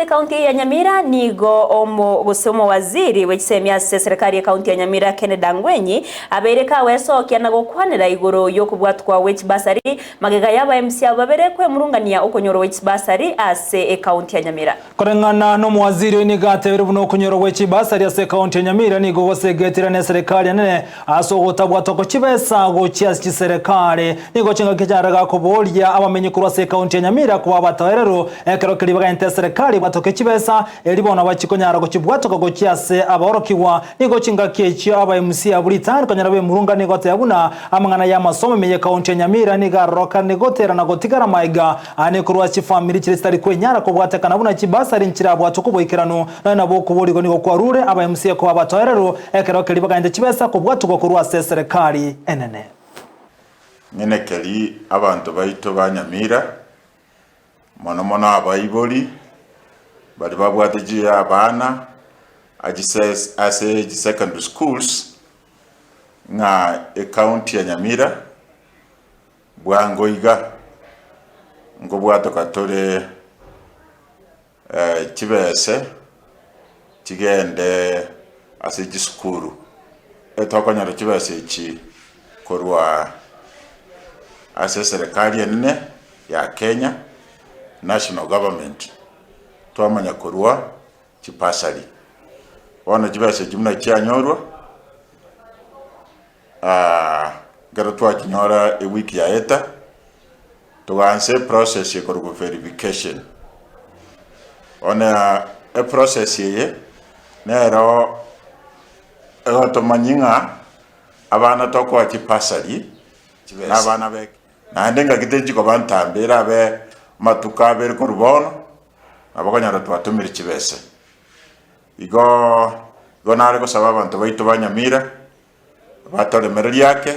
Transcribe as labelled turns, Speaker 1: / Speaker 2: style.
Speaker 1: Ase ekaunti eye ya Nyamira nigo omo gose omowaziri bwe chisemi ase eserekari y'ekaunti ya Nyamira Kennedy Angwenyi abeire kagoesokia na gokwanera igoro y'okobwatwa gwe chibasari magega y'aba MC abo babere kwemurungania okonyorwa gwe chibasari ase ekaunti ya Nyamira.
Speaker 2: Koreng'ana nomowaziri oyo nigo atebire buna okonyorwa gwe chibasari ase ekaunti ya Nyamira nigo gosegetire neserekari enene ase ogotabwatwa gwe chibesa gochia ase chiserekari. Nigo chingaki chiare gakoboria abamenyi korwa ase ekaunti ya Nyamira koba abatoereru ekero keria bagaente eserekari ebwatoke chibesa erio bono bachikonyara gochibwatoka gochia ase abaorokigwa. Nigo chingaki echio aba MC abwo ritang'ani konyora bemurunga nigo goteba buna amang'ana y'amasomo ime y'ekaunti ya Nyamira nigo arorokane gotera na gotigara maiga Aane korwa ase chifamiri chiria chitari kwenyara kobwatekana buna chibasari nchirabwatwe koboikeranu, nonya nabo okoborigwa nigo kwarure abaemusie koba abatoereru, ekero keria bagaente chibesa kobwatugwa korwa ase eserekari enene.
Speaker 3: Ng'ina keri abanto baito ba Nyamira, mono mono abaibori, baria babwate chi abana achise ase chisecondary schools, ng'a ecounty ya Nyamira. Bwango iga nkobwatoka tore chibese chigende ase chisukuru, etokonyora chibesa echi korwa ase eserekari enene ya Kenya, national government, twamanya korwa chibasari. Bono chibesa echi buna chianyorwa. Ekero twachinyora ewiki yaeta, togaansa eprocess ekorokwa verification. Bono eprocess eye, nero egotomanyia ng'a abana tokoa chibasari, na abana be naende ngaki tenchi koba ntambe erabe amatuko abere korwa bono, nabo okonyora twatomire chibese. Igo, igo nare gosaba abanto baito ba Nyamira, batoremererie ake.